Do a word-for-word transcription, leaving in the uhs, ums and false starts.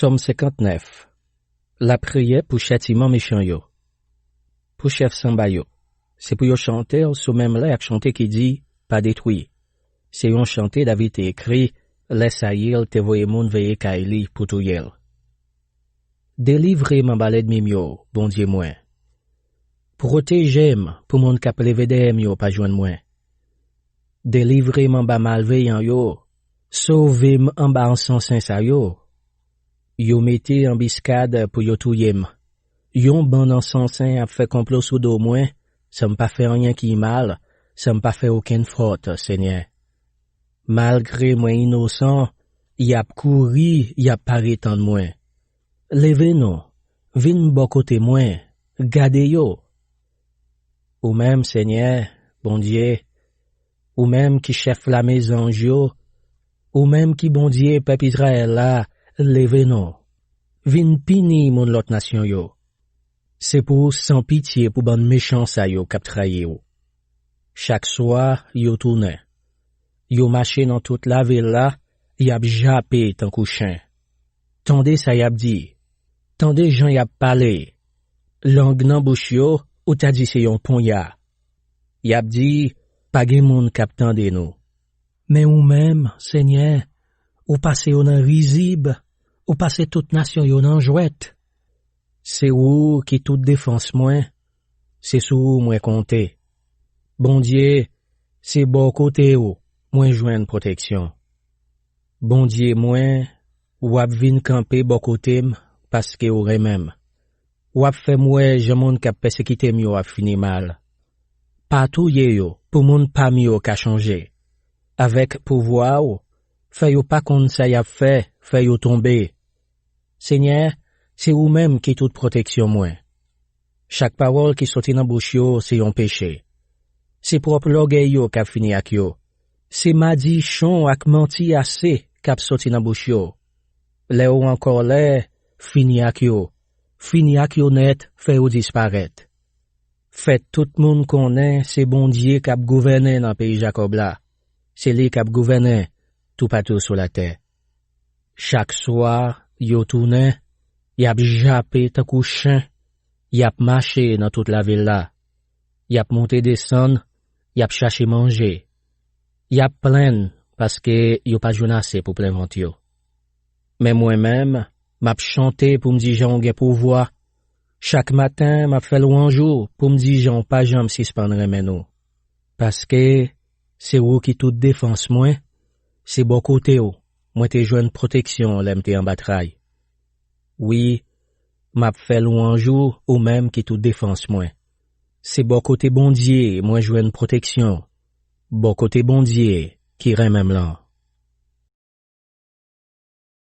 Sòm senkantnèf. Lapriyè pou chatiman mechan yo. Pou chèf sanba yo. Se pou yo chante l sou menm lè ak chante ki di, "Pa detwi." Se yon chante David te ekri lè Sayil te voye moun veye kay li pou touye l. Delivre m anba lènmi m yo, Bondye mwen. Pwoteje m pou moun k ap leve dèyè m yo pa jwenn mwen. Delivre m anba malveyan yo. Sove m anba ansansen sa yo. Yo mete anbiskad pou yo touye m. Yon bann ansansen ap fè konplo sou do mwen, san m pa fè anyen ki mal, san m pa fè okenn fòt, Senyè. Malgre mwen inosan, y ap kouri, y ap pare tann mwen. Leve nou, vin bò kote mwen, gade yo. Ou menm, Senyè, Bondye, ou menm ki chèf lame zanj yo, ou menm ki Bondye pèp Izrayèl la, leve nou. Vin pini moun lòt nasyon yo. Se pou w san pitye pou bann mechan sa yo k ap trayi w. Chak swa, yo tounen. Yo mache nan tout lavil la, y ap jape tankou chen. Tande sa y ap di. Tande jan y ap pale. Lang nan bouch yo, ou ta di se yon ponya. Y ap di, "Pa gen moun k ap tande nou." Men ou menm, Senyè, ou pase yo nan rizib, ou pase tout nasyon yo nan jwèt. Se ou ki tout defans mwen, se sou ou mwen konte. Bondye, se bò kote w mwen jwenn pwoteksyon. Bondye mwen, w ap vin kanpe bò kote m paske w renmen m. W ap fè m wè jan moun k ap pèsekite m yo ap fini mal. Pa touye yo pou moun pa m yo ka chonje. Avèk pouvwa w, fè yo pa konn sa y ap fè, fè yo tonbe. Senyè, se ou menm ki tout pwoteksyon mwen. Chak pawòl ki soti nan bouch yo se yon peche. Se pwòp lògèy yo k ap fini ak yo. Se madichon ak manti ase k ap soti nan bouch yo. Lè w an kòlè, fini ak yo. Fini ak yo nèt, fè yo disparèt. Fè tout moun konnen se Bondye k ap gouvènen nan peyi Jakòb la. Se li k ap gouvènen toupatou sou latè. Chak swa, yo tounen, y ap jape tankou chen, y ap mache nan tout lavil la. Y ap monte desann, y ap chache manje. Y ap plenn paske yo pa jwenn ase pou plen vant yo. Men mwen menm, m ap chante pou m di jan w gen pouvwa. Chak maten, m ap fè lwanj ou pou m di jan w pa janm sispann renmen nou. Paske se ou ki tout defans mwen, se bò kote w mwen te jwenn pwoteksyon lè m te anba tray. Wi, m ap fè lwanj ou, ou menm ki tout defans mwen. Se bò kote Bondye mwen jwenn pwoteksyon, bò kote Bondye ki renmen m lan.